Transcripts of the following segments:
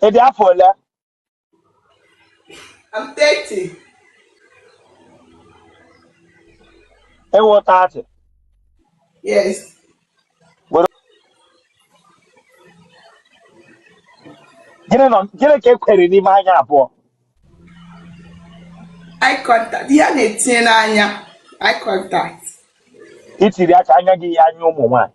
Ị dị afọ ole? I'm 30. Ị wụ 30? Yes. Were gịnị nọ, gịnị ka e kwere n'ime anya abụọ? Eye contact. Ihe a na-etinye n'anya. Eye contact. I tiri aka anya gị ya anya ụmụ nwaanyị.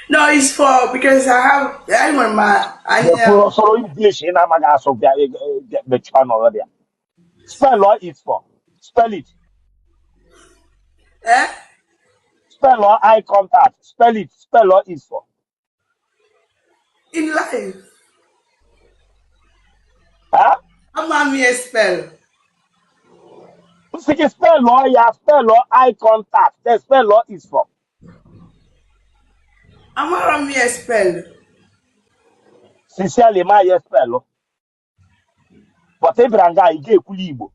No, it's for because I have enwere m anya. Kwuru sụrụ English ị na-amaghị asụ bịa mechie ọnụ gị bịa. Spell all it for. Spell it. Eh? Spell all eye contact. Spell it. Spell all it for. In life. Huh? Ama m ihe spell. M sị gị spell all ya, spell all eye contact. Then spell all it for. Amara m ihe spell. Sincerely, ma ya spell. But ị bịara nga ị ga-ekwuli Igbo.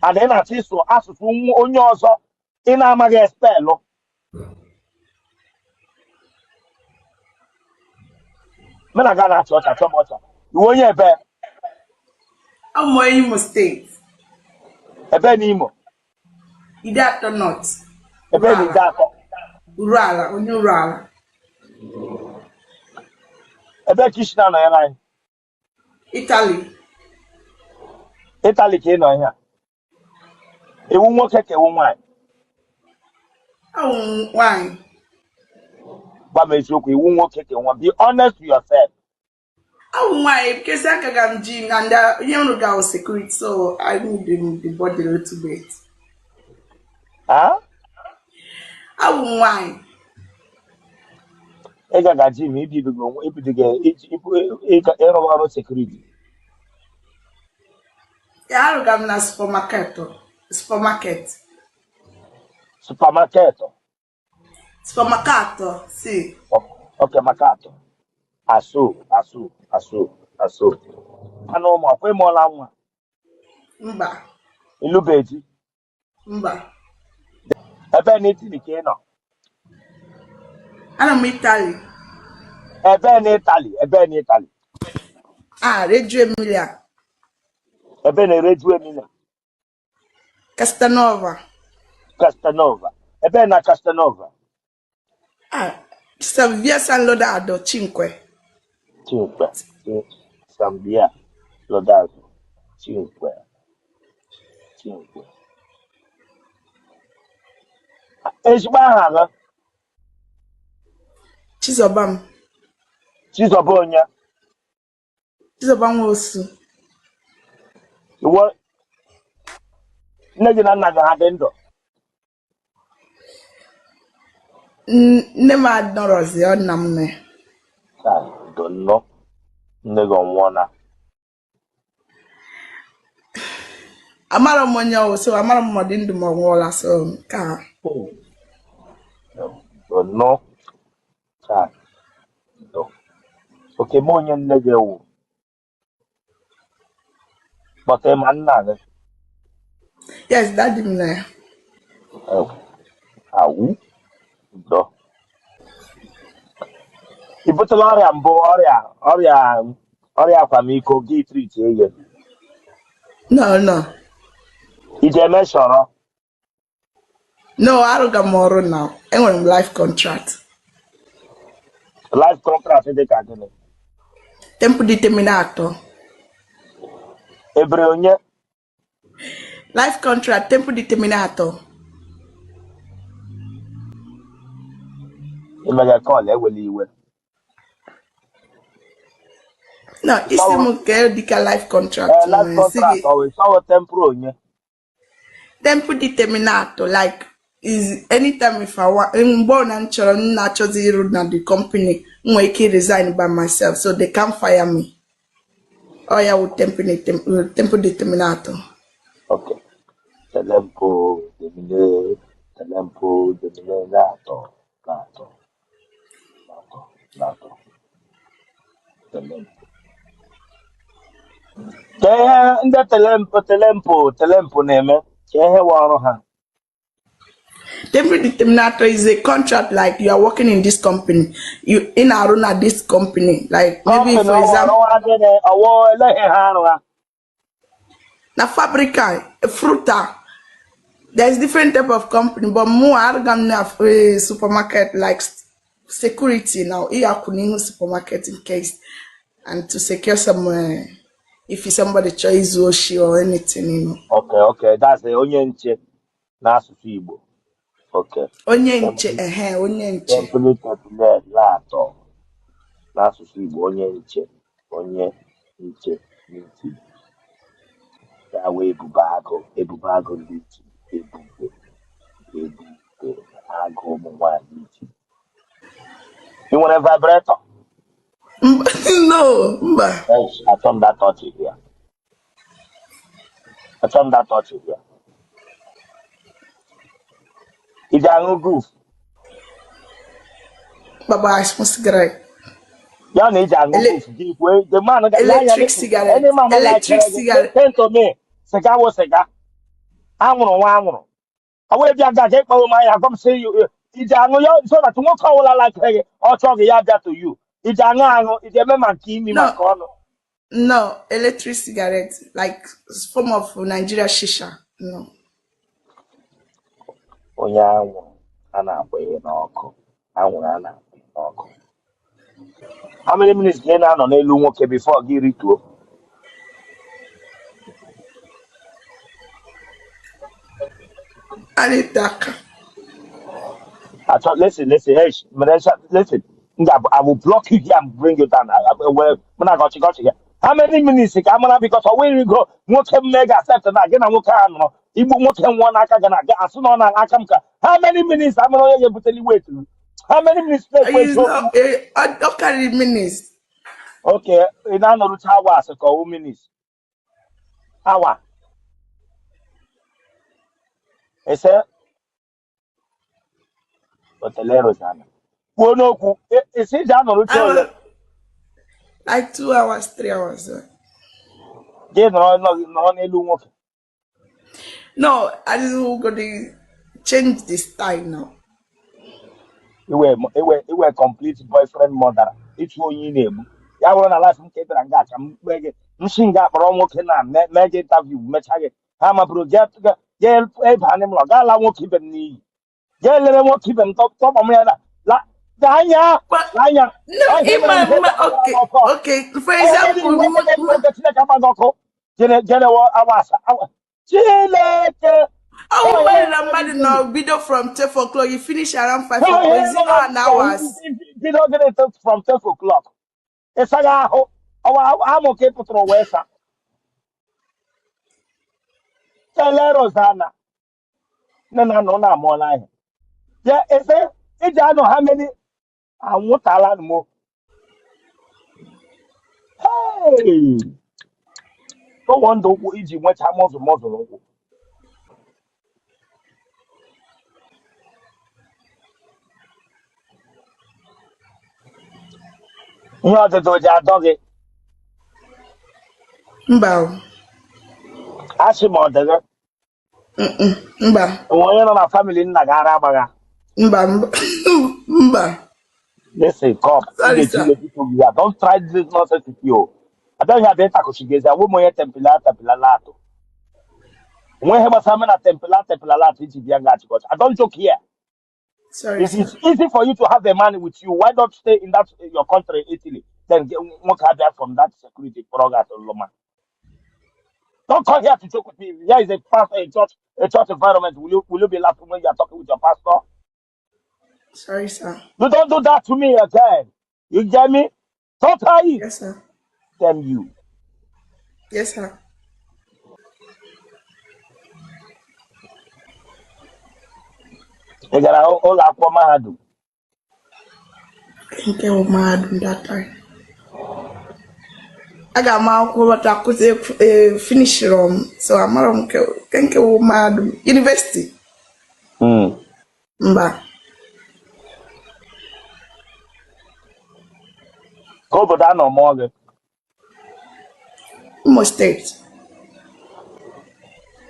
And ị na-achọ ịsụ asụsụ onye ọzọ ị na-amaghị spell. Mụ na gị na-achị ọchị achọ m ọcha. Ị wụ onye ebe? Abụ m onye Imo State. Ebe n'Imo? Ideato North. Ebe na Ideato? Uruala, onye Uruala. Ebe ka i si na-anọnyere anyị? Italy. Italy ka ị nọ ihe a. Ị wụ nwoke ka ị wụ nwaanyị? Awụ m nwaanyị. Gwa m eziokwu, ị wụ nwoke ka ị wụ nwaanyị? Be honest with yourself. Awụ m nwaanyị because agaga m gym and ihe m rụga security, so I need the body a little bit. Huh? Awụ m nwaanyị. Ị gaga gym, ibidogo ibidogo ịrụ ọrụ security? Ya, arụga m na supermarket. Supermarket. Supermarket? Supermarket, si. Okay, market. Asụ asụ asụ asụ anụ ụmụ ọkwa. Ị mụọla nwa? Mba. Ị lụbe di? Mba. Ebe na Italy ka ị nọ? Anọ m Italy. Ebe na Italy? Ebe na Italy? Ah, Reggio Emilia. Ebe na Reggio Emilia? Castelnuovo. Castelnuovo. Ebe na Castelnuovo? Ah, Via San Lodado, Cinque. Cinque. San Via Lodado Cinque. Cinque. Ezigbo aha gị? Chizọba m. Chizọba onye? Chizọba Nwosu. Iwe nne gị na nna gị ha dị ndụ? Nne m anọrọzi, ọ nna m nọ ya. Ndo nnọọ, nne gị ọ nwụọla? Amara m onye ọ wụ, so amara m ma ọ dị ndụ ma ọ nwụọla, so ka Ndo nnọọ. Ndo. Okay, ma onye nne gị wụ, but ị ma nna gị? Yes, daddy m nọ ya. Awụ ndo. I butela ọrịa mbụ, ọrịa akwamiko gị treat eye? No. I ji eme shọrọ? No, arụga m ọrụ na enwere m life contract. Life contract dị ka gịnị? Tempo determinato. Ebere onye? Life contract, tempo determinato. Imega call, ewela iwe. No, ị sị m nke dịka life contract. Ee, life contract ọ wụ sọwụ tempo onye? Tempo determinato, like is anytime if I want, mgbe ọ na m chọrọ, m na-achọzi ịrụ na the company, m nwere ike resign by myself, so they can't fire me. Ọ ya wụ tempo determinato. Okay. Tempo demine, tempo determinato, nato, nato, nato. Telempo. Ka ihe ndị telempo telempo telempo na-eme, ka ihe wụ ọrụ ha? Temporary determinato is a contract, like you are working in this company. You in Aruna this company. Like maybe Company for ọwụ example, arụwa gịnị ọwụ eleghị ha arụ ha? na fabrica, fruta. There's different type of company, but more argam na supermarket like security now. Iya kunihu supermarket in case and to secure some if somebody choice or she or anything. Okay, that's it. Onye nche n'asụsụ Igbo. Okay. Onye nche, ehe, onye nche. Temple atọ n'asụsụ Igbo, onye nche, onye nche n'Italy. Ya wee ebube agụ, ebube agụ ndị Italy, ebube, ebube agụ ụmụ nwaanyị Italy. Ị nwere vibrator? No, mba. Yes, achọ m that touch here. Achọ m that touch here. Ị ji aṅụ goof? Baba, I smoke cigarette. Ya na ị ji aṅụ goof gị kwee the man ga lee anya. Electric Listen, cigarette. any man like Electric cigarette. Listen to me. Sịga wụ sịga, anwụrụ nwa anwụrụ. Ọ wee bịa gaga ịkpọrọ m anya gwa m sị iji aṅụ ya so that nwoke ọbụla like gị ọ chọọ gị ya bịa to you. Iji aṅụ aṅụ, iji eme ma nke imi ma No, nke ọnụ. no, electric cigarette, like form of Nigeria shisha. No. Onye anwụrụ a na-agbanye n'ọkụ, anwụrụ a na-agbanye n'ọkụ. How many minutes ka ị na-anọ n'elu nwoke before gị rituo? I need that. Achọ, listen, listen, hey, Malaysia, listen. I will block you here and bring you down. Well, mụ na gọchị gọchị ya. How many minutes ka amara because ọ wee go nwoke m ga accept na gị na nwoke a nọrọ igbu nwoke nwụọ n'aka gị na gị asụ na ọ na aka m ka how many minutes amara onye ga-ebuteli weight? How many minutes I na-ekwe use eziokwu? no, I carry minutes. Okay, ị na-anọrụcha hours ka ọ wụ minutes? Hour. Ese otele Rosanna. Kwuo n'okwu, isi ji anọrụcha ole? I like 2 hours, 3 hours. Gị nọrọ nọrọ n'elu nwoke. No, I just will go to change the style now. Iwe complete boyfriend mother ịchụ onye ị na-egbu ya bụrụ na life m ka ị bịara nga ka m kpee gị nshi nga akpọrọ nwoke na mee gị interview mechaa gị ha mabụrụ gị ịba n'ime ụlọ gaa laa nwoke ibe m n'iyi gaa lere nwoke ibe m tọkpọ m ya na la gaa anya But gaa anya no, ọ ihe in mere my, m ihe my gbara okay, m ọkụ okay. For ọ ihe example, niile nwoke nwoke Chineke agbaghị ọkụ jere jere awa asa awa Chineke. Oh, ọ ihe well, mere m somebody Italy now video from 12 o'clock. You finish around 5 ọ o'clock. ihe Is it mere not an hours? bido gịnị from 12 o'clock ịsaghị ahụ ọwa amụ ka ị pụtara wee sa kelee Rosanna nne na nna ụnụ amụọla ihe ya ese iji anọ ha many anwụtala m. Hey! No wonder ụkwụ iji nweta mọzụ mọzụ n'ụkwụ ihe ọdịdị ji adọ gị. Mba. Asị ma ọ dị gị. Mba. Enwe onye nọ na family nna gị ara agbagha? Mba, mba. Mba. Listen, come. M Sorry, ga-eji sir. iwe biko gị ya. Don't try this nonsense with you. Abịaghị abịa ịtakụchi gị eze. Awụ m onye tempila tempila latụ. Onwe ihe gbasara m na tempila tempila latụ iji bịa nga achịkọcha. I don't joke here. Sorry, It is sir. easy for you to have a man with you. Why not stay in that your country, Italy? Then get nwoke abịa from that security kpọrọ gị atụ lụma. Don't come here to joke with me. Here is a pastor, a church environment. Will you be laughing when you are talking with your pastor? Sorry, sir. You don't do that to me again. You get me? Don't try it. Yes, sir. Damn you. Yes, sir. Ị gara ụlọ akwụkwọ mahadum? Nke bụ mahadum that time. Aga m akwụkwọ but akwụsị finish m, so amara m nke bụ mahadum university. Mba. Ka obodo a nọ mụọ gị? Imo State.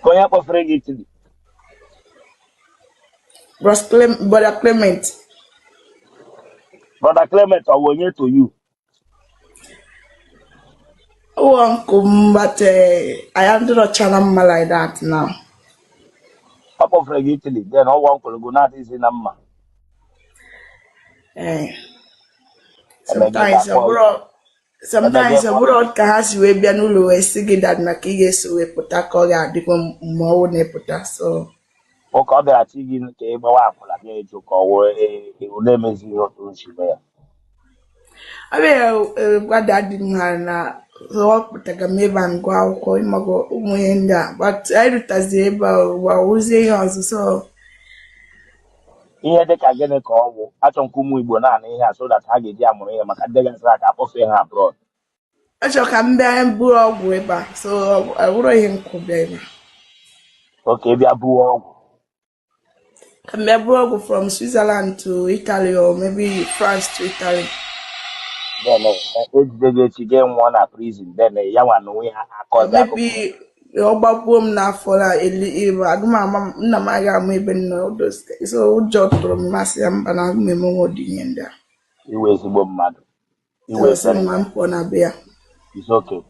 Ka onye kpọfere gị Italy? Bros Clem, Brother Clement. Brother Clement, ọ wụ onye to you? Oh, uncle, but I am not chana mma like that now. Ọ kpọfere gị Italy, then ọ wụ uncle gị na-adịghịzi na mma. Eh, Eme gị sometimes ọ ga-akpọ bụrụ eme gị sometimes ọ kpọọ bụrụ ka ha si wee bịa n'ụlọ wee sị gị that na ka ị ga-eso wee pụta ka ọ ga-adịkwa ma ọ wụ na ịpụta so. Ụka ọ bịara chi gị ka ị gbawa akwụla bịa ịjụ ka ọ wụ ule emezighị otu o si mee ya. Ọ bịara gwa daddy m ha na ọ pụtaga m ebe a m gụọ akwụkwọ, ịmago ụmụ ihe ndị a, but anyị rutazie ebe a ụwa wụzie ihe ọzọ so. Ihe dị ka gịnị ka ọ wụ achọ nke ụmụ Igbo naanị ihe a so that ha ga-eji amụrụ ihe maka ndị gasịrị aka akpọfee ha abroad? Achọrọ ka m bịa buru ọgwụ ebe a, so ọ bụrụ ihe m kwụ bịa ebe a. Oke bịa buo ọgwụ. Ka m bịa buru ọgwụ from Switzerland to Italy or maybe France to Italy. Then ejide gị echi gị nwụọ na prison, then ya nwa na onwe ya Or akọzi akụkọ. maybe ọ gbagbuo m n'afọ na eli ebe agụ m ama m nna m agaghị ama ebe m nọ, all those things. So ụjọ tụrụ m, masị ya mba na agụ m emenwe ụdị ihe ndị a. Iwe ezigbo mmadụ So iwe sị m very na m pụọ na be ya. It's okay.